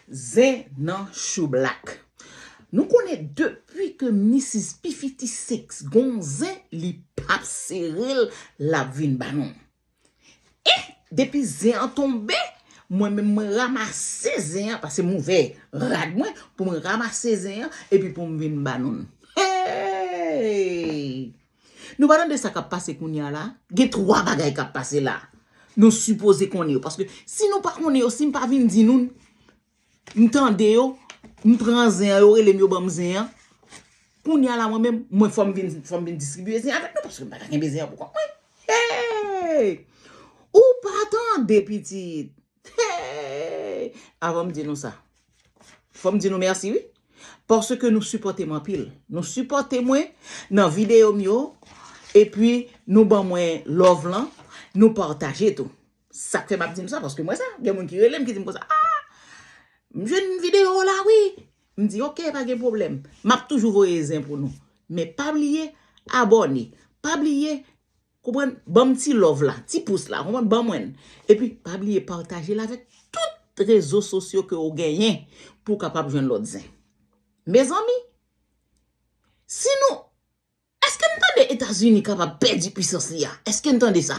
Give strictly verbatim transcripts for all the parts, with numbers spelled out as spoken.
Zen nan choublak. Nou konnen depi ke misis Pifiti Six gon zen, li p ap sere l, l ap vin ba nou. E depi zen an tonbe, mwen menm mwen ranmase zen an, paske m ouvè rad mwen pou mwen ranmase zen an, epi pou m vin ba nou l. Hey! Nou pa tande sa k ap pase kounye a la? Gen twa bagay k ap pase la. Nou sipoze konnen yo. Paske si nou pa konnen yo, si m pa vin di nou, m tande yo, m pran zen an, yo rele m, yo ban m zen an. Kounye a la, mwen menm, mwen fò m vin, fò m vin distribiye zen avèk nou, paske m pa ka kenbe zen an pou kont mwen. Hey! Ou pa tande, pitit. Hey! Avan m di nou sa, fò m di nou mèsi, wi. Paske nou sipòte m anpil. Nou sipòte mwen nan videyo m yo. Epi nou ban mwen love lan. Nou pataje tou. Sa k fè m ap di nou sa, paske mwen sa, gen moun ki rele m, ki di m konsa, ah, m jwenn videyo w la, wi. M di, ok, pa gen pwoblèm. M ap toujou voye zen pou nou. Men pa bliye abòne. Pa bliye Konprann? Ban m ti love la, ti pous la, konprann? Ban mwen l. Epi, pa bliye pataje l avèk tout rezo sosyo ke w genyen pou w kapab jwenn lòt zen. Mezanmi, si nou, èske n tande Etazini kapab pèdi pwisans li a? Èske n tande sa?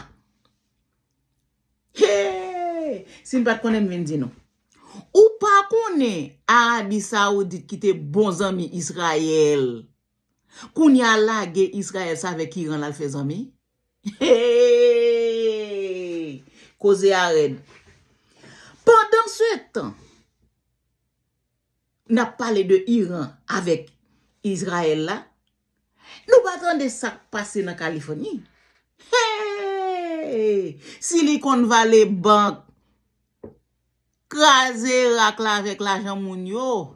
Hey! Si n pa t konnen, m vin di nou. Ou pa konnen Arabi Sawoudit ki te bon zanmi Izrayèl? Kounye a lage Izrayèl sa avèk Iran l al fè zanmi? Hey! Koze a rèd. Pandansetan, n ap pale de Iran avèk Izrayèl la, nou pa tande sa k pase nan Kalifòni? Hey! Silicon Valley Bank kraze rak la avèk lajan moun yo.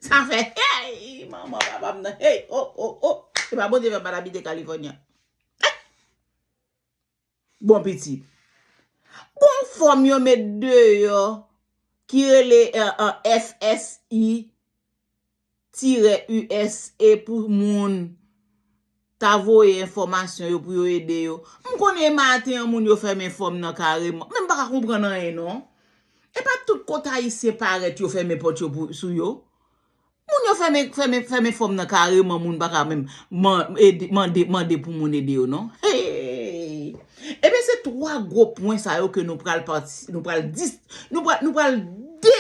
Sa fè, hey, manman papa m nan, hey, oh, oh, oh. Se pa Bondye fè m pa t abite California. Bon, pitit. Gon fòm yo met deyò ki rele, eh, eh, F S I tirè U S A pou moun ta voye enfòmasyon yo pou yo ede yo. M konnen maten an moun yo fèmen fòm nan kareman. Men m pa ka konprann anyen non. E pa tout kote Ayisyen parèt yo fèmen pòt yo pou, sou yo. Moun yo fèmen, fèmen, fèmen fòm nan kareman, moun pa ka menm man-, ede, mande, mande pou moun ede yo non. Hey! Ebyen se twa gwo pwen sa yo ke nou pral pati, nou pral dis, nou pral, nou pral de,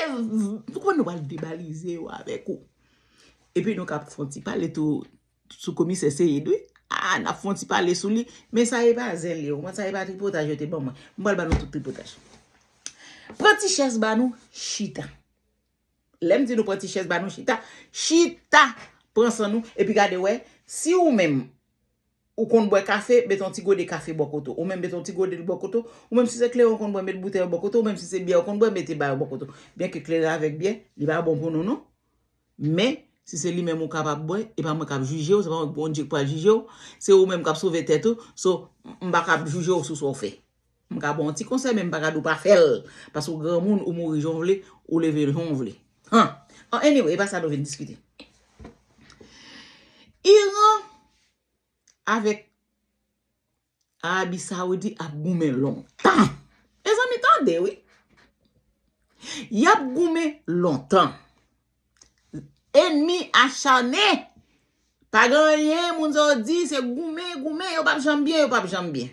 nou pral debalize yo avèk ou. Epi nou ka fè yon ti pale tou sou komisè Seyid, wi. Ah, n ap fè yon ti pale sou li. Men sa e pa zen li, ou konprann, sa e pa tripotaj yo te ban mwen. M pral ba nou tout tripotaj. Pran ti chèz ba nou, chita. Lè m di nou pran ti chèz ba nou, chita. Chita! Pran san nou, epi gade wè, si ou menm, ou konn bwè kafe, mete yon ti gode kafe bò kote w. Ou menm mete yon ti gode bò kote w. Ou menm si se kleren ou konn bwè, met boutèy bò kote w. Ou menm si se byè ou konn bwè, mete ba yo bò kote w. Byenke kleren avèk byè, li pa bon pou nou non. Men, si se li menm ou kapab bwè, e pa mwen k ap jije w, se pa mwen, Bondye k pral jije w, se ou menm k ap sove tèt ou. So, m pa kab jije w sou sa w fè. M ka ba w yon ti konsèy, men m pa ka di w pa fè l. Paske w granmoun, ou mouri jan w vle, ou leve jan w vle. Han! An, anyway, e pa sa nou vin diskite. Iran avèk Arabi Sawoudi ap goumen lontan. Mezanmi, tande, wi. Y ap goumen lontan. Ènmi acharne. Pa gen anyen, moun sa yo di, se goumen, goumen, yo p ap janm byen, yo p ap janm byen.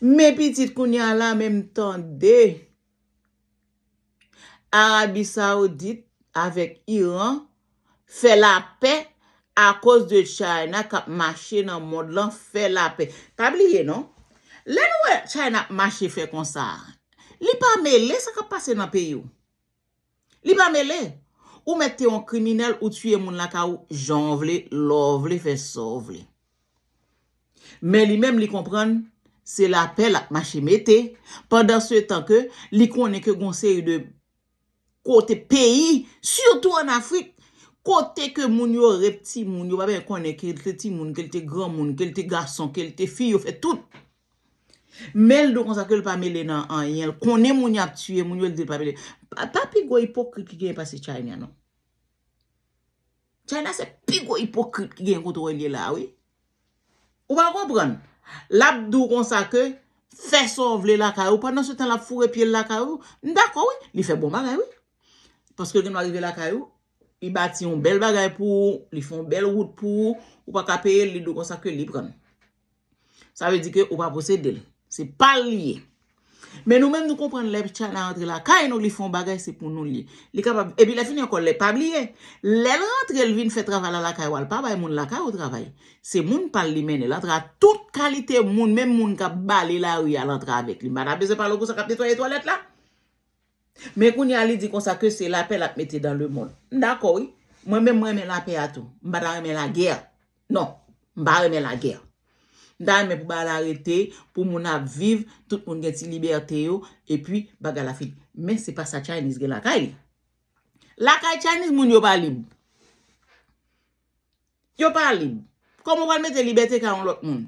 Men pitit kounye a la, men m tande. Arabi Sawoudit avèk Iran fè lapè akoz de China k ap mache nan mond lan fè lapè. Pa bliye non, lè nou wè China ap mache fè konsa, li pa mele sa k ap pase nan peyi w. Li pa mele. Ou mèt te yon kriminèl, ou tiye moun lakay ou jan w vle, lè w vle, fè sa w vle. Men li menm li konprann se lapè l ap mache mete, pandansetan ke li konnen ke gon seri de kote peyi, sitou ann Afrik, kote ke moun yo rep timoun, yo pa menm konnen ke l te timoun, ke l te granmoun, ke l te gason, ke l te fi, yo fè tout. Men l di w konsa ke l pa mele nan anyen, l konnen moun y ap tiye moun yo, l di l pa mele. Pa, pa pi gwo ipokrit ki genyen pase China non. China se pi gwo ipokrit ki gen kote w ye la, wi. Ou pa konprann. L ap di w konsa ke fè sa w vle lakay ou, pandan se tan l ap foure pye l lakay ou, m dakò wi, li fè bon bagay wi. Paske l gen dwa rive lakay ou, li bati yon bèl bagay pou ou, li fè yon bèl wout pou ou, ou pa ka peye l, li di w konsa ke li pran l. Sa vle di ke ou pa posede l. Se pa l li ye. Men nou menm nou konprann lè China rantre lakay nou, li fè yon bagay, se pou nou l ye. Li kapab, epi lè fini ankò, lè pa bliye, lè l rantre, l vin fè travay la lakay ou a, l pa bay moun lakay ou travay. Se moun pa l li mennen. L antre a tout kalite moun, menm moun k ap bale lari a, l antre avèk li. M pa ta bezwen pale w pou sa k ap netwaye twalèt la. Men kounye a, li di konsa ke se lapè l ap mete dans le monde. M dakò wi. Mwen menm, mwen renmen lapè a tou. M pa ta renmen lagè. Non, m pa renmen lagè. M ta renmen pou bagay la rete, pou moun ap viv, tout moun gen ti libète yo, epi bagay la fini. Men se pa sa Chinese gen lakay li. Lakay Chinese, moun yo pa lib. Yo pa lib. Kòman w pral mete libète kay yon lòt moun?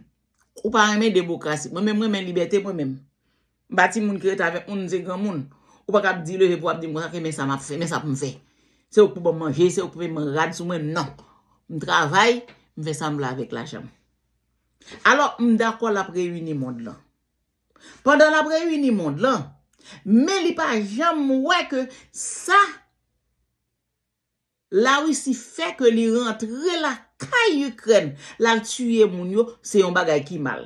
Ou pa renmen demokrasi. Mwen menm, mwen renmen libète mwen menm. M pa timoun ki rete avèk moun, m se granmoun. Ou pa ka ap di leve pou w ap di m konsa ke men sa m ap fè, men sa pou m fè. Se ou k pou ban m manje, se ou k pou peye m rad sou mwen, non. M travay, m fè sa m vle avèk lajan m. Alò, m dakò l ap reyini mond lan. Pandan l ap reyini mond lan, men li pa janm wè ke sa Larisi fè ke li rantre lakay Ikrèn, l al tiye moun yo, se yon bagay ki mal.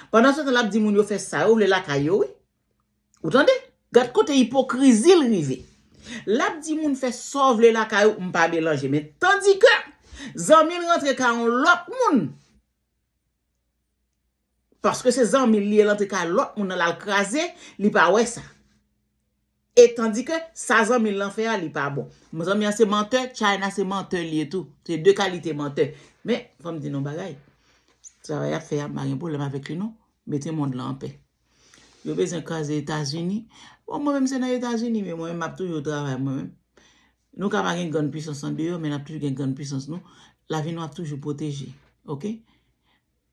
Pandan se tan, l ap di moun yo fè sa yo vle lakay yo, wi. Ou tande? Gad kote ipokrizi l rive. L ap di moun fè sa w vle lakay ou, m pa melanje. Men tandike zanmi l rantre kay yon lòt moun, paske se zanmi l li ye, l antre kay lòt moun nan, l al kraze, li pa wè sa. E tandike sa zanmi l lan fè a, li pa bon. Zanmi an se mantè, China se mantè li ye tou. Se de kalite mantè. Men, fò m di nou bagay. Travay y ap fè a, m pa gen pwoblèm avèk li non. Mete mond lan anpè. Yo bezwen kraze Etazini. Bon, mwen menm se nan Etazini, men mwen menm m ap toujou travay mwen menm. Nou ka pa gen grann pwisans andeyò, men n ap toujou gen grann pwisans nou. Lavi nou ap toujou pwoteje. Oke?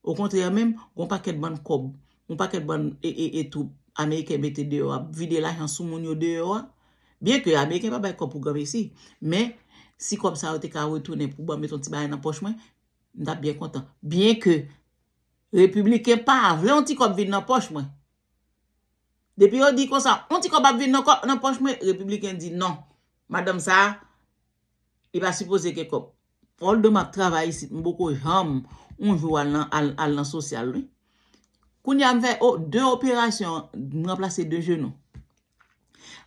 Okontrè menm, gon pakèt bann kòb, gon pakèt bann e, e, e twoup ameriken mete deyò ap vide lajan sou moun yo deyò a. Byenke ameriken pa bay kòb pou granmesi, men si kòb sa yo te ka retounen pou ban m met yon ti bagay nan pòch mwen, m t ap byen kontan. Byenke repibliken pa vle yon ti kòb vin nan pòch mwen. Depi yo di konsa, yon ti kòb ap vin nan kò-, nan pòch mwen, repibliken di non. Madanm sa a, li pa sipoze gen kòb. Although m ap travay isit, m poko janm yon jou al nan, al, al nan sosyal, wi. Kounye a m fè o-, de operasyon, m ranplase de jenou.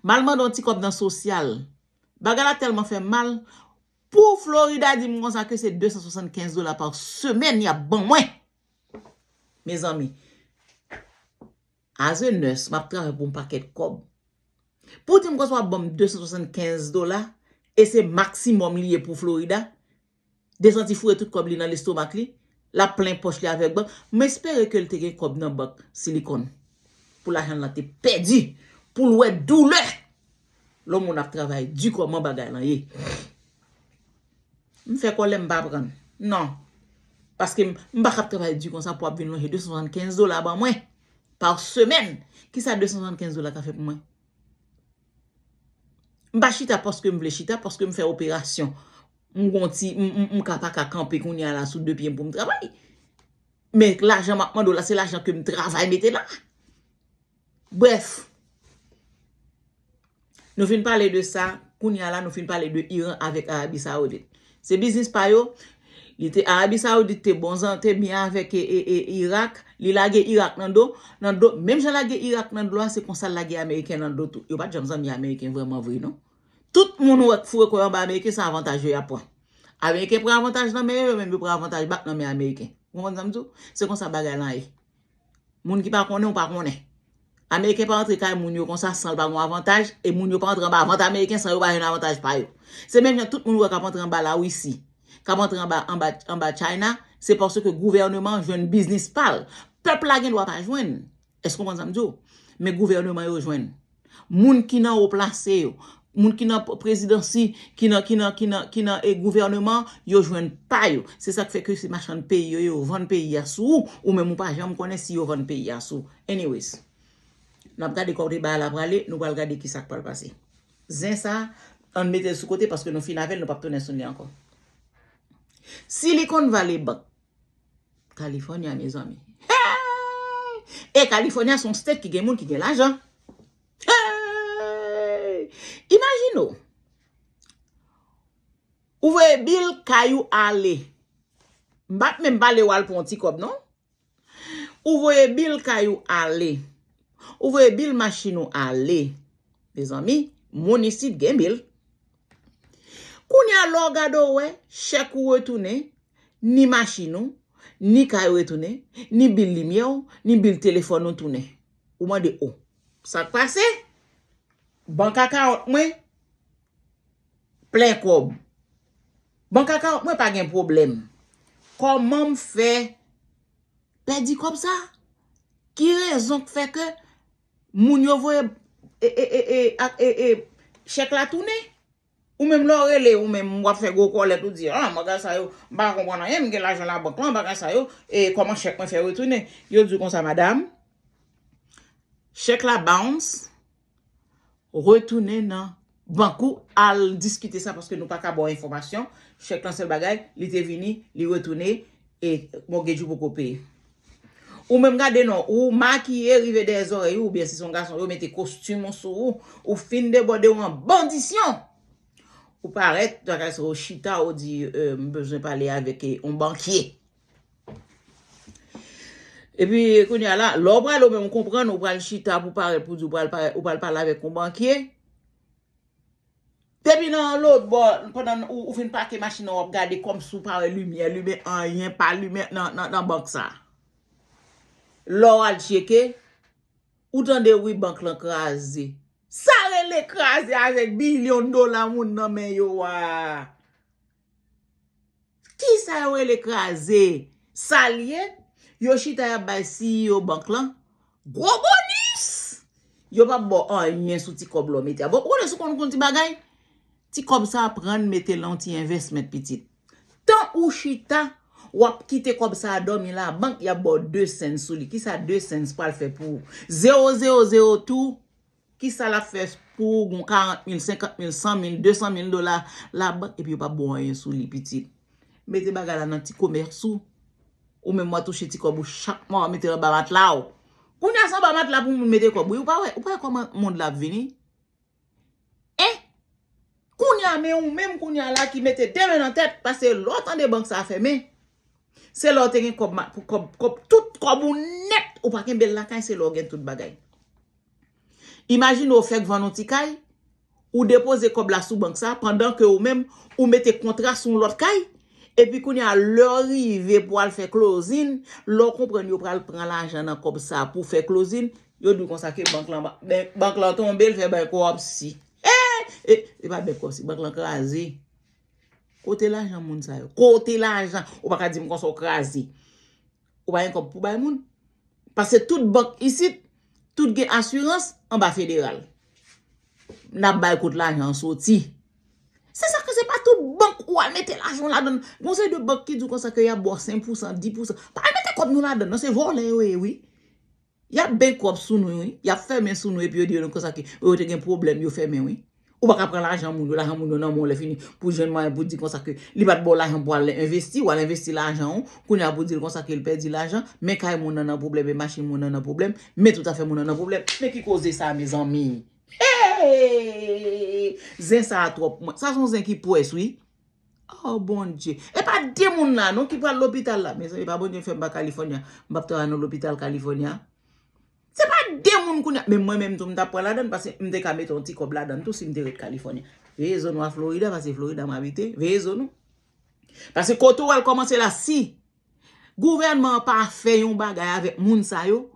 M al mande yon ti kòb nan sosyal. Bagay la tèlman fè m mal. Pou Florida di m konsa ke se de san swasannkenz dola pa semèn y ap ban mwen. Mezanmi, as a nurse, m ap travay pou yon pakèt kòb. Pou di m konsa w ap ban m de san swasannkenz dola, e se maksimòm li ye pou Florida, de santi foure tout kòb li nan lestomak li, l ap plen pòch li avèk bank. M espere ke l te gen kòb nan bank Silicon. Pou lajan l lan te pèdi, pou l wè doulè. Lè yon moun ap travay di kòman bagay lan ye. M fè kòlè m pa pran. Non. Paske m, m pa ka ap travay di konsa pou ap vin lonje de san swasannkenz dola ban mwen. Pa semèn. Kisa de san swasannkenz dola ka fè pou mwen? M pa chita paske m vle chita, paske m fè operasyon. M gon ti, m, m, m ka pa ka kanpe kounye a la sou de pye m pou m travay. Men lajan m ap mande w la, se lajan ke m travay mete la. Brèf, nou fin pale de sa, kounye a la, nou fin pale de Iran avèk Arabi Saoudit. Se biznis pa yo. Li te, Arabi Saoudit te bon zan, te byen avèk e, e, e, Irak. Li lage Irak nan do, nan do. Menm jan lage Irak nan do a, se konsa l lage Ameriken nan do tou. Yo pa t janm zanmi Ameriken vrèman vre, non. Tout moun ou wè k foure kò yo anba Ameriken, se avantaj yo y ap pran. Ameriken pran avantaj nan men yo, yo menm yo pran avantaj bak nan men Ameriken. Ou konprann sa m di w? Se konsa bagay lan ye. Moun ki pa konnen, ou pa konnen. Ameriken pa antre kay moun yo konsa san l pa gon avantaj, e moun yo pa antre anba vant Ameriken san yo pa jwenn avantaj pa yo. Se menm jan tout moun ou wè k ap antre anba Lawisi, k ap antre anba, anba, anba China, se paske gouvèneman an jwenn biznis pa l. Pèp la gen dwa pa jwenn. Èske w konprann sa m di w? Men gouvèneman yo jwenn. Moun ki nan wo plase yo, moun ki nan p-, prezidansi, ki nan, ki nan, ki nan, ki nan, e, gouvèneman, yo jwenn pa yo. Se sa k fè ke se machann peyi yo, yo vann peyi a sou ou, ou menm ou pa janm konnen si yo vann peyi a sou ou. Anyways, n ap gade kote bagay la prale, nou pral gade ki sa k pral pase. Zen sa, ann mete l sou kote paske nou fin avè l, nou p ap tounen sou li ankò. Silicon Valley Bank, California, mezanmi. Hey! E California se yon state ki gen moun ki gen lajan. Hey! Imajine w. Ou voye bil kay ou ale. M pa t menm pale w al pran yon ti kòb, non. Ou voye bil kay ou ale. Ou voye bil machin ou ale. Mezanmi, moun isit gen bil. Kounye a, lè w gade w wè, chèk ou retounen, ni machin ou, ni kay ou retounen, ni bil limyè w, ni bil telefòn ou tounen. Ou mande, o, sa k pase? Bank akawont mwen plen kòb. Bank akawont mwen pa gen pwoblèm. Kòman m fè pèdi kòb sa? Ki rezon k fè ke moun yo voye e, e, e, e, ak, e, e, chèk la tounen? Ou menm lè w rele, ou menm w ap fè gwo kòlèt, ou di, a, bagay sa yo, m pa konprann anyen, m gen lajan labank lan, bagay sa yo, e kòman chèk mwen fè retounen? Yo di w konsa, madanm, chèk la bounce, retounen nan bank ou, al diskite sa paske nou pa ka ba w enfòmasyon. Chèk lan sèl bagay, li te vini, li retounen, e mortgage ou poko peye. Ou menm gade non, ou makiye rive dèyè zòrèy ou, oubyen si se yon gason, yo mete kostim ou sou ou, ou fin debòde ou an bandisyon. Ou parèt, bagay sa ou chita, ou di, e, m bezwen pale avèk, e, yon bankye. Epi, kounye a la, lè w prale ou menm ou konprann, ou pral chita pou parèt, pou di ou pral parèt, ou pral pale avèk yon bankye. Depi nan lòt bò, pandan ou, ou fin pake machin nan, w ap gade kòmsi ou pa wè limyè limen, anyen pa limen nan, nan, nan bank sa. Lè w al tcheke, ou tande wi bank lan kraze. Sa rele kraze avèk bilyon dola moun nan men yo a. Kisa yo rele kraze? Sa l ye, yo chita y ap bay C E O bank lan gwo bonis. Yo p ap ba w anyen sou ti kòb la w mete a. Bon, ou konnen si w konn, konn ti bagay, ti kòb sa a pran l mete l nan yon ti investment pitit. Tan ou chita, w ap kite kòb sa a dòmi labank, y ap ba w de cents sou li. Kisa de cents pral fè pou ou? Zewo, zewo, zewo tou. Kisa l ap fè pou ou gon karant mil, senkant mil, san mil, de san mil dola labank epi yo p ap ba w anyen sou li, pitit? Mete bagay la nan ti komès ou. Ou menm w a touche ti kòb ou chak mwa, w a mete l anba matla w. Kounye a se anba matla pou moun mete kòb. Wi, ou pa wè, ou pa wè kòman mond la ap vini? En? Kounye a, men ou menm kounye a la ki mete de men nan tèt, paske lè w tande bank sa a fèmen, se lè w te gen kòb, ma- pou kòb, kòb, tout kòb ou nèt, ou pa kenbe l lakay, se lè w gen tout bagay. Imajine w fèk vann yon ti kay, ou depoze kòb la sou bank sa, pandan ke ou menm, ou mete kontra sou yon lòt kay, epi kounye a, lè w rive pou al fè closing, lè w konprann yo pral pran lajan nan kòb sa pou fè closing, yo di w konsa ke bank lan, bank lan tonbe, l fè bankròpsi. E, e, e pa bankròpsi, bank lan kraze. Kote lajan moun sa yo? Kote lajan? Ou pa ka di m konsa w kraze. Ou pa gen kòb pou bay moun. Paske tout bank isit, tout gen asirans anba federal. N ap bay kot lajan an soti. Se sa ke se pa tout bank ou al mete lajan w ladan. Gon seri de bank ki di w konsa ke y ap ba w senk pousan, dis pousan. Pa al mete kòb nou ladan, non, se vòlè yo ye, wi. Y ap ben kòb sou nou, wi. Y ap fèmen sou nou epi yo di yo konsa ke yo te gen pwoblèm, yo fèmen, wi. Ou pa ka pran lajan moun yo, lajan moun yo nan men w lè fini. Pou jwenn mwayen pou di konsa ke li pa t ba w lajan pou al envesti, w al envesti lajan w. Kounye a pou di l konsa ke l pèdi lajan, men kay moun nan nan pwoblèm, e machin moun nan nan pwoblèm, men tout afè moun nan nan pwoblèm. Men ki koze sa, mezanmi? Hey! Zen sa a twòp pou mwen. Sa se yon zen ki pwès, wi. Oh, Bondye. E pa de moun la, non, ki pral lopital la. Mezanmi, pa Bondye fè m pa California. M p ap travay nan lopital California. Se pa de moun kounye a. Men mwen menm tou, m t ap pran ladan l, paske m te ka mete yon ti kòb ladan l tou si m te ret California. Veye zòn w a Florida, paske Florida m abite. Veye zòn ou. Paske kote w al kòmanse la, si gouvènman an pa fè yon bagay avèk moun sa yo,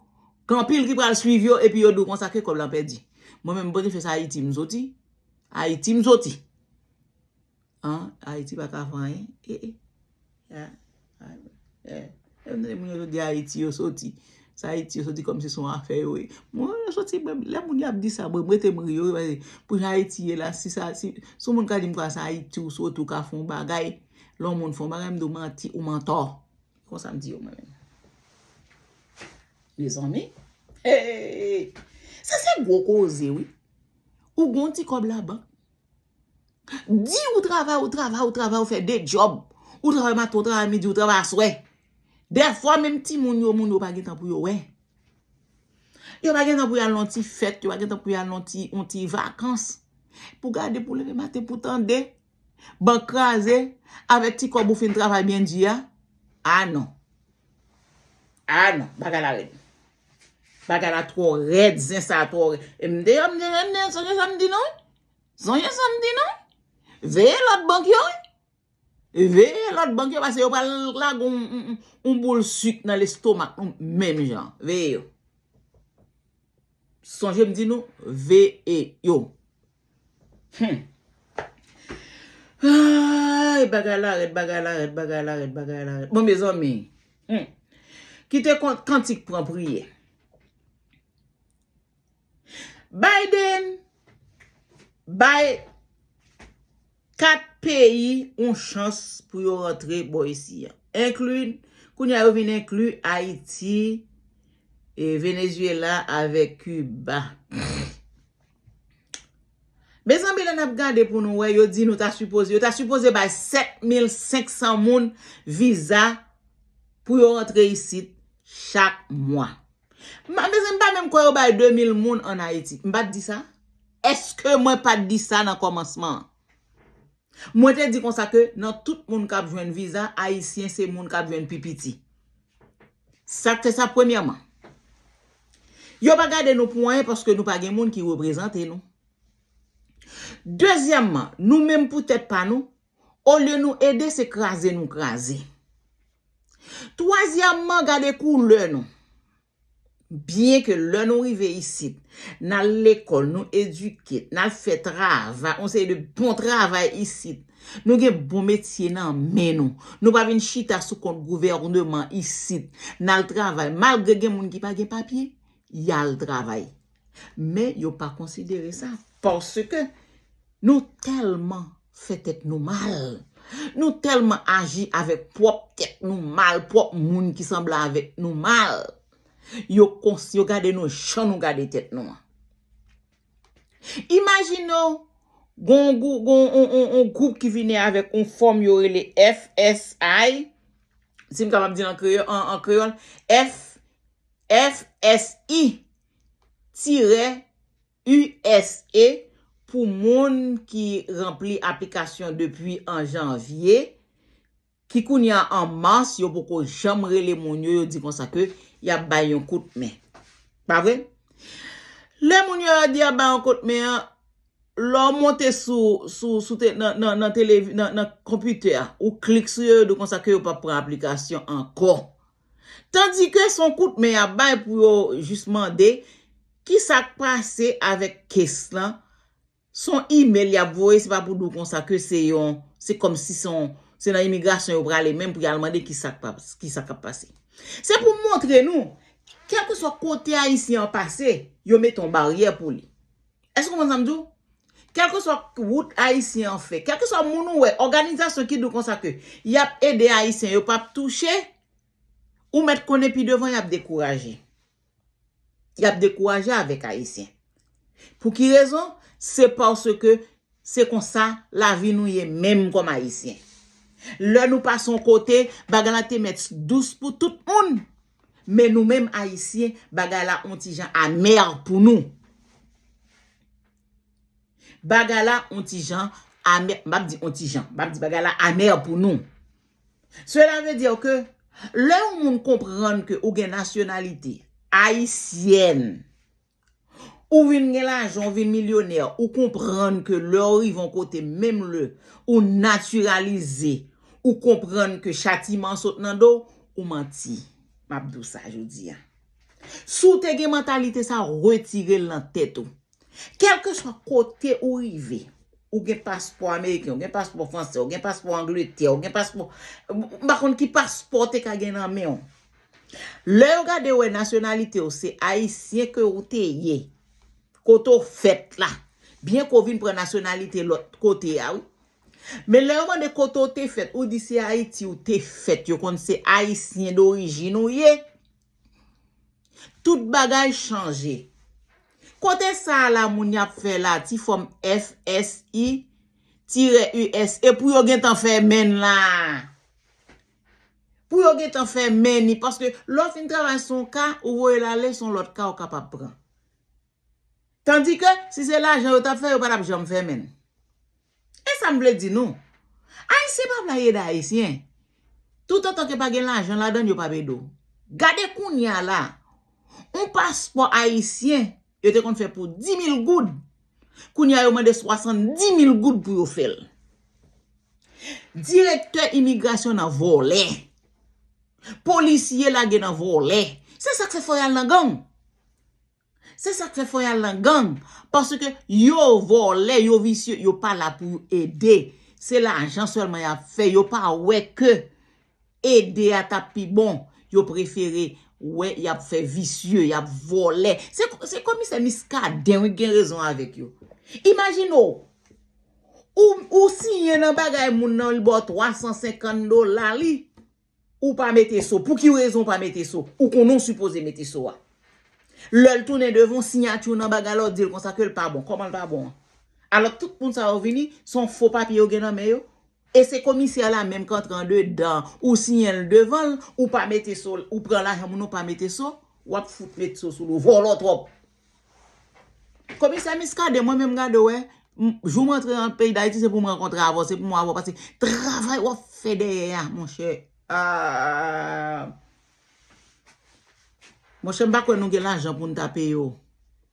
gen anpil ki pral swiv yo, epi yo di w konsa ke kòb lan pèdi. Mwen menm, Bondye fè se Ayiti m soti. Ayiti m soti. An, Ayiti pa ka fè anyen. E, e. Ya, a, e. E, m tande moun yo di Ayiti yo soti. Se Ayiti yo soti kòmsi se yon afè yo ye. Mwen, yo soti, mwen, lè moun y ap di sa, mwen, m rete m ri yo, paske pou jan Ayiti ye la, si sa, si, si yon moun ka di m konsa se Ayiti ou soti, ou ka fè yon bagay, lè yon moun fè yon bagay, m di w manti, ou mantò. Konsa m di yo mwen menm. Mezanmi. Hey! Sa se gwo koze, wi. Ou gon ti kòb labank. Di ou travay, ou travay, ou travay, ou fè de djòb. Ou travay maten, ou travay midi, ou travay aswè. Dèfwa menm timoun yo, moun yo pa gen tan pou yo wè. Yo pa gen tan pou y al nan ti fèt, yo pa gen tan pou y al nan ti, yon ti vakans. Pou gade, pou leve maten, pou tande. Bank kraze, avèk ti kòb ou fin travay byen di a. A non. A non, bagay la rèd. Bagay la twò rèd, zen sa twò rèd. E m deyò, m deyò, m deyò, sonje sa m di nou? Sonje sa m di nou? Veye lòt bank yo, wi. Veye lòt bank yo, paske yo pral lage yon, yon, yon, yon boul sik nan lestomak nou menm jan. Veye yo. Sonje m di nou, veye yo. Hmm. Ay, bagay la rèd, bagay la rèd, bagay la rèd, bagay la rèd. Bon, mezanmi, hmm. Kite kon-, kantik pran priyè. Biden bay kat peyi yon chans pou yo rantre bò isi a. Enkli, kounye a yo vin enkli Ayiti, e Venezuela avèk Kiba. Mezanmi, lè n ap gade pou nou wè, yo di nou ta sipoze, yo ta sipoze bay sèt mil senk san moun viza pou yo rantre isit chak mwa. M pa, mezanmi, m pa menm kwè yo bay de mil moun ann Ayiti. M pa t di sa? Èske mwen pa t di sa nan kòmansman an? Mwen te di konsa ke nan tout moun k ap jwenn viza, Ayisyen se moun k ap jwenn pi piti. Sa k fè sa, premyèman, yo pa gade nou pou anyen paske nou pa gen moun ki reprezante nou. Dezyèmman, nou menm pou tèt pa nou, olye nou ede, se kraze nou kraze. Twazyèmman, gade koulè nou. Byen ke lè nou rive isit, n al lekòl, nou edike, n al fè travay, yon seri de bon travay isit. Nou gen bon metye nan men nou. Nou pa vin chita sou kont gouvènman isit. N al travay. Malgre gen moun ki pa gen papye, y al travay. Men yo pa konsidere sa. Paske nou tèlman fè tèt nou mal. Nou tèlman aji avèk pwòp tèt nou mal, pwòp moun ki sanble avèk nou mal. Yo kons-, yo gade nou jan nou gade tèt nou an. Imajine w, gon gwou-, gon on, on, on gwoup ki vini avèk on fòm yo rele F S I, si m kapab di l an kreyò-, an, an kreyòl, F, F S I tirè U S A pou moun ki ranpli aplikasyon depi an janvye, ki kounye a an mas, yo poko janm rele moun yo, yo di konsa ke y ap bay yon kout men. Pa vre? Lè moun yo di y ap bay yon kout men an, lè w monte sou, sou, sou te-, nan, nan, nan televi-, nan, nan konpitè a, ou klik sou yo, yo di konsa ke yo p ap pran aplikasyon ankò. Tandike se yon kout men y ap bay pou yo jis mande ki sa k pase avèk case lan. Se yon imèl y ap voye, se pa pou di w konsa ke se yon, se kòmsi se yon, se nan imigrasyon yo prale menm pou y al mande ki sa k pa, ki sa k ap pase. Se pou montre nou, kèlkeswa kote Ayisyen an pase, yo mete yon baryè pou li. Èske w konprann sa m di w? Kèlkeswa wout Ayisyen an fè, kèlkeswa moun ou wè, òganizasyon ki di w konsa ke y ap ede Ayisyen, yo p ap touche, ou mèt konnen pi devan y ap dekouraje. Y ap dekouraje avèk Ayisyen. Pou ki rezon? Se paske se konsa lavi nou ye menm kòm Ayisyen. Lè nou pase yon kote, bagay la te mèt dous pou tout moun. Men nou menm Ayisyen, bagay la on ti jan amè pou nou. Bagay la on ti jan amè, m p ap di on ti jan, m p ap di bagay la amè pou nou. Cela veut dire que lè yon moun konprann ke ou gen nasyonalite ayisyèn, ou vin gen lajan, ou vin milyonè, ou konprann ke lè w rive yon kote, menm lè ou natiralize, ou konprann ke chatiman sot nan do w, ou manti. M ap di w sa jodi a. Si w te gen mantalite sa, retire l nan tèt ou. Kèlkeswa kote ou rive, ou gen paspò ameriken, ou gen paspò fransè, ou gen paspò Angletè, ou gen paspò, m pa konn ki paspò w te ka gen nan men w. Lè yo gade wè nasyonalite w se ayisyen ke w te ye, kote w fèt la, byen ke w vin pran nasyonalite lòt kote a, wi. Men lè yo mande kote w te fèt, ou di se Ayiti w te fèt, yo konn se ayisyen dorijin ou ye. Tout bagay chanje. Kote sa a la moun y ap fè la, ti fòm F S I tirè U S A pou yo gentan fèmen l la. Pou yo gentan fèmen ni, paske lè w fin travay sou yon ka, ou voye l ale, se yon lòt ka ou kapab pran. Tandike, si se lajan yo t ap fè, yo pa t ap janm fèmen l. E sa m vle di nou, Ayisyen pa vle ede Ayisyen. Toutotan ke pa gen lajan ladan l, yo p ap ede w. Gade kounye a la, yon paspò ayisyen, yo te konn fè pou dis mil goud. Kounye a, yo mande swasanndis mil goud pou yo fè l. Direktè imigrasyon nan vòlè. Polisye lage nan vòlè. Se sa k fè fò y al nan gang. Se sa k fè fò y al nan gang. Paske yo vòlè, yo visye, yo pa la pou ede. Se lajan sèlman y ap fè. Yo pa wè ke ede a t ap pi bon. Yo prefere wè y ap fè visye, y ap vòlè. Se, se komisè Miskaden wi k gen rezon avèk yo. Imajine w, ou, ou siyen nan bagay moun nan, li ba w twa san senkant dola li. Ou pa mete so. Pou ki rezon ou pa mete so? Ou konnen w sipoze mete so a. Lè l tounen devan w, siyati w nan bagay la, w di l konsa ke l pa bon. Kòman l pa bon an? Alò, tout moun sa yo vini, se yon fo papye yo gen nan men yo. E se komisè a la menm k antre andedan, ou siyen l devan l, ou pa mete so, ou pran lajan moun, ou pa mete so, w ap fout met so sou l, ou vòlò twòp. Komisè Miskaden, mwen menm gade w, wè, m, jou m antre nan peyi Dayiti, se pou m rankontre avè w, se pou m wè avè w, paske travay w ap fè dèyè a, monchè. Ah. Monchè, m pa kwè nou gen lajan pou n ta peye w.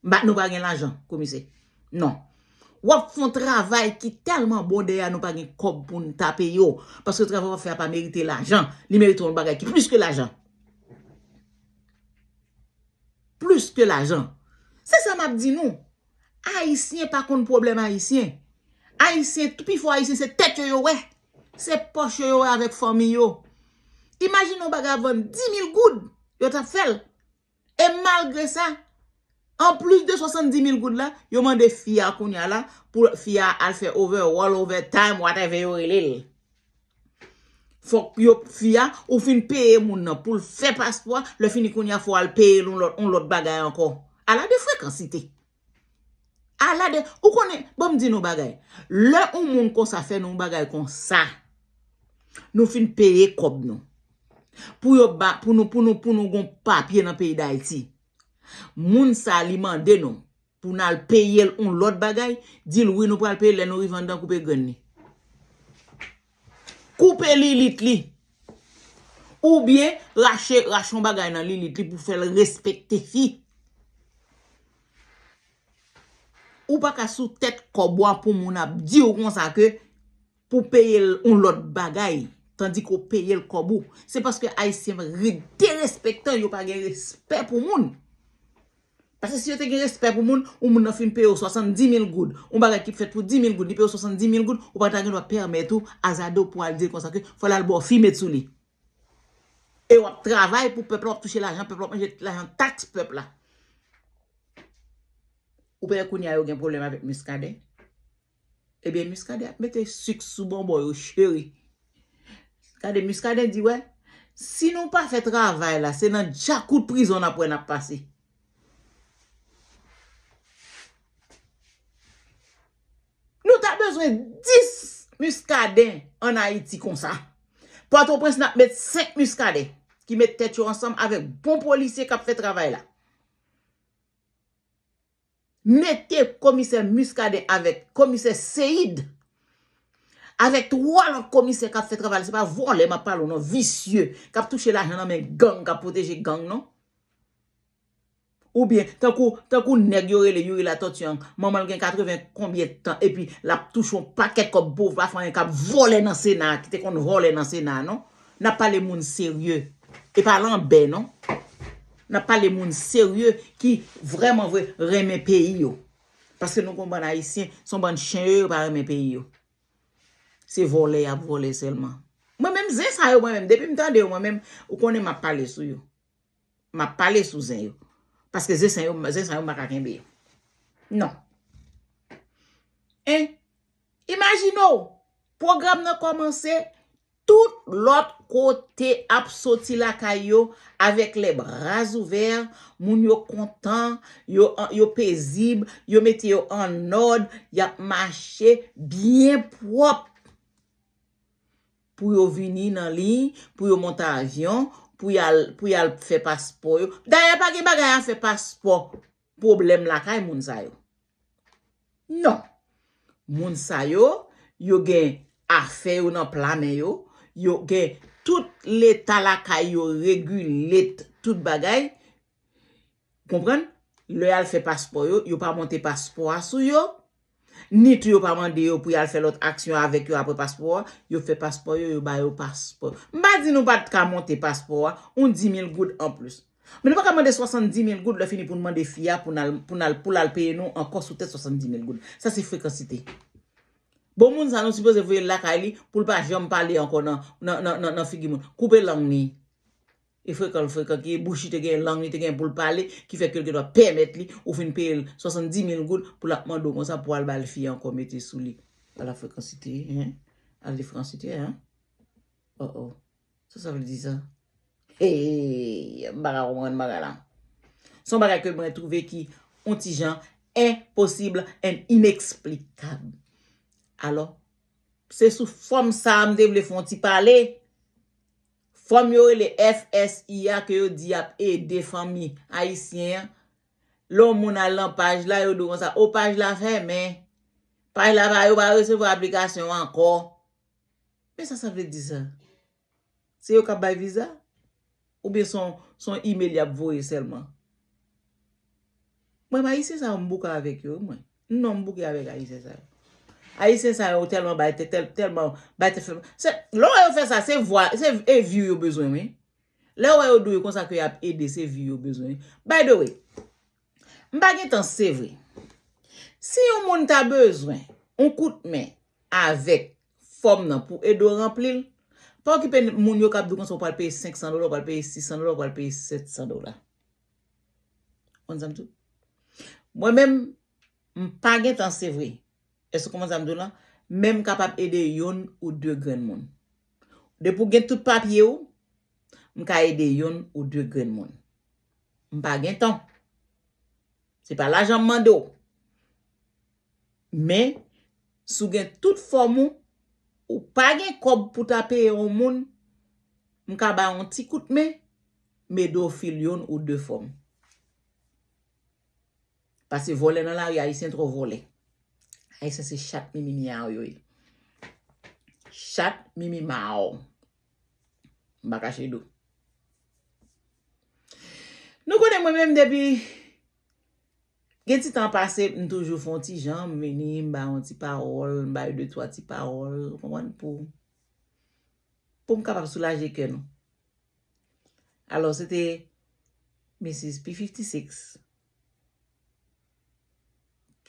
M pa, nou pa gen lajan, komisè. Non. W ap fè yon travay ki tèlman bon dèyè a, nou pa gen kòb pou n ta peye w. Paske travay w ap fè a pa merite lajan. Li merite yon bagay ki plis ke lajan. Plis ke lajan. Se sa m ap di nou. Ayisyen pa konn pwoblèm Ayisyen. Ayisyen, pifò Ayisyen se tèt yo yo wè. Se pòch yo yo wè avèk fanmi yo. Imajine yon bagay ap vann dis mil goud, yo t ap fè l. E malgre sa, anplis de swasanndis mil goud la, yo mande fi a kounye a la pou fi a al fè overall, overtime, whatever yo rele l. Fòk yo, fi a, ou fin peye moun nan pou l fè paspò a, lè fini kounye a fò w al peye l yon lòt, yon lòt bagay ankò. Ala de frekansite. Ala de, ou konnen, ban m di nou bagay. Lè yon moun konsa fè nou yon bagay konsa, nou fin peye kòb nou. Pou yo ba, pou nou, pou nou, pou nou gon papye nan peyi Dayiti. Moun sa li mande nou pou n al peye l yon lòt bagay, di l wi nou pral peye l, lè nou rive anndan koupe grenn li. Koupe lilit li. Oubyen rache, rache yon bagay nan lilit li pou fè l respekte fi. Ou pa ka sou tèt kòb ou a pou moun ap di w konsa ke pou peye l yon lòt bagay, tandike w peye l kòb ou. Se paske Ayisyen re-, derespektan, yo pa gen respè pou moun. Paske si yo te gen respè pou moun, yon moun nan fin peye w swasanndis mil goud, yon bagay ki fèt pou dis mil goud, li peye w swasanndis mil goud, ou pa ta gen dwa pèmèt ou azade w pou al di l konsa ke fò l al ba w fi met sou li. E w ap travay pou pèp la, w ap touche lajan pèp la, w ap manje lajan taks pèp la. Ou pa wè kounye a yo gen pwoblèm avèk Muscadin? Ebyen, Muscadin ap mete sik sou bonbon yo, cheri. Gade, Muscadin di, wè, si nou pa fè travay la, se nan djakout prizon n ap wè n ap pase. Nou ta bezwen dis Muscadin ann Ayiti konsa. Pòtoprens, n ap met senk Muscadin ki met tèt yo ansanm avèk bon polisye k ap fè travay la. Mete komisè Muscadin avèk komisè Seid, avèk twa lòt komisè k ap fè travay la. Se pa vòlè m ap pale w non, visye, k ap touche lajan nan men gang, k ap pwoteje gang non. Oubyen, tankou, tankou nèg yo rele Youri Latortue an, manman l gen katreven konbyen tan, epi l ap touche yon pakèt kòb pou pa fè anyen, k ap vòlè nan Sena, ki te konn vòlè nan Sena non. N ap pale moun serye. E pa lanbè non. N ap pale moun serye ki vrèman vre renmen peyi yo. Paske nou gon bann Ayisyen, se yon bann chen yo, yo pa renmen peyi yo. Se vòlè y ap vòlè sèlman. Mwen menm, zen sa yo, mwen menm, depi m tande yo, mwen menm, ou konnen m ap pale sou yo. M ap pale sou zen yo. Paske zen sa yo, zen sa yo, m pa ka kenbe yo. Non. En, imajine w, pwogram nan kòmanse, tout lòt kote ap soti lakay yo avèk les bras ouverts, moun yo kontan, yo, yo pezib, yo mete yo an òd, y ap mache byen pwòp. pou yo vini nan liy, pou yo monte avyon, pou y al, pou y al fè paspò yo. Dayè, pa gen bagay a fè paspò pwoblèm lakay moun sa yo. Non. Moun sa yo, yo gen afè yo nan pla men yo, yo gen tout leta lakay yo regile t-, tout bagay. Konprann? Lè y al fè paspò yo, yo pa monte paspò a sou yo, ni tou yo pa mande yo pou y al fè lòt aksyon avèk yo apre paspò a, yo fè paspò yo, yo ba yo paspò. M pa di nou pa t ka monte paspò a, yon dis mil goud anplis. Men nou pa ka mande swasanndis mil goud lè fini pou n mande fi a pou n al, pou n al, pou l al peye nou ankò sou tèt swasanndis mil goud. Sa se frekansite. Bon, moun sa nou sipoze voye l lakay li pou l pa janm pale ankò nan, nan, nan, nan, nan figi moun. Koupe lang li. E frekan l frekan ki bouch li te gen, lang li te gen pou l pale, ki fè ke l gendwa pèmèt li, ou fin peye l swasanndis mil goud pou l ap mande w konsa pou al ba l fi ankò mete sou li. Ala frekansite, hein? Ala frekansite, hein? Oh, oh. Sa sa vle di sa? Hey, m pa ka konprann bagay la. Se yon bagay ke mwen twouve ki yon ti jan enposib and ineksplikab. Alò, se sou fòm sa a m te vle fè yon ti pale. Fòm yo rele F S I a ke yo di y ap ede fanmi ayisyen an. Lè yon moun al nan paj la, yo di w konsa, o paj la fèmen. Paj la pa, yo pa resevwa aplikasyon ankò. Men sa sa vle di sa? Se yo k ap bay viza? Oubyen se yon, se yon imèl y ap voye sèlman? Mwen, Ayisyen sa yo, m bouke avèk yo, wi, mwen. Non, m bouke avèk Ayisyen sa yo. Ayisyen sa yo tèlman bay tèt, tèl-, tèlman bay tèt fè. Se, lè w wè yo fè sa, se vwa, se, e vi w yo bezwen, wi. Lè w wè yo di w konsa ke y ap ede, se vi w yo bezwen, wi. By the way, m pa gen tan, se vre. Si yon moun ta bezwen yon kout men avèk fòm nan pou ede w ranpli l, pa okipe moun yo k ap di w konsa w pral peye senk san dola, w pral peye sis san dola, w pral peye sèt san dola. Konn sa m di w? Mwen menm, m pa gen tan, se vre. Èske w konprann sa m di w lan? Men m kapab ede yonn ou de grenn moun. Depi w gen tout papye w, m ka ede yonn ou de grenn moun. M pa gen tan. Se pa lajan m mande w. Men, si w gen tout fòm ou, ou pa gen kòb pou ta peye yon moun, m ka ba w yon ti kout men, m ede w fil yonn ou de fòm. Paske vòlè nan lari, Ayisyen twò vòlè. Ayisyen se chat mimi myaw yo ye. Chat mimi myaw. M pa kache di w. Nou konnen mwen menm depi gen ti tan pase, m toujou fè yon ti jan, m vini, m ba yon ti pawòl, m ba yo de twa ti pawòl, ou konprann, pou, pou m kapab soulaje kè nou. Alò, se te Misis P fifty six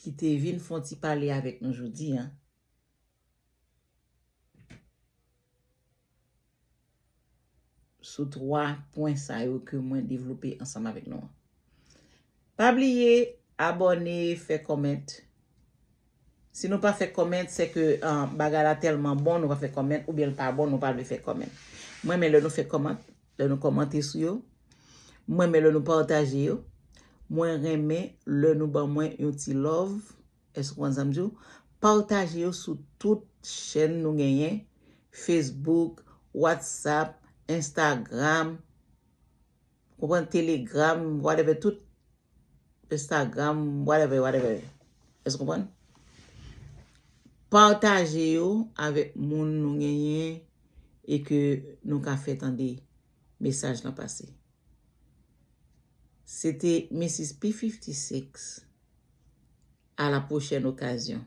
ki te vin fè yon ti pale avèk nou jodi a sou twa pwen sa yo ke mwen devlope ansanm avèk nou an. Pa bliye abòne, fè kòmant. Si nou pa fè kòmant, se ke, ah, bagay la tèlman bon, nou pa fè kòmant, oubyen l pa bon, nou pa vle fè kòmant. Mwen renmen lè nou fè kòmant, lè nou kòmante sou yo. Mwen renmen lè nou pataje yo. Mwen renmen lè nou ban mwen yon ti love. Èske w konprann sa m di w? Pataje yo sou tout chèn nou genyen, Facebook, WhatsApp, Instagram, konprann, Telegram, whatever, tout Instagram, whatever, whatever. Èske w konprann? Pataje yo avèk moun nou genyen e ke nou ka fè tande mesaj lan pase. Se te Misis P fifty six. À la prochaine occasion.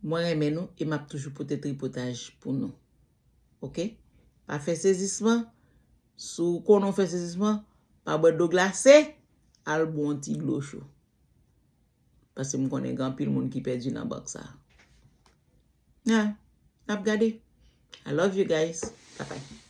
Mwen renmen nou e m ap toujou pote tripotaj pou nou. Oke? Pa fè sezisman. Si w konnen w fè sezisman, pa bwè dlo glase, al bwè yon ti dlo cho. Paske m konnen gen anpil moun ki pèdi nan bank sa. Ah, n ap gade. I love you guys. Bye bye.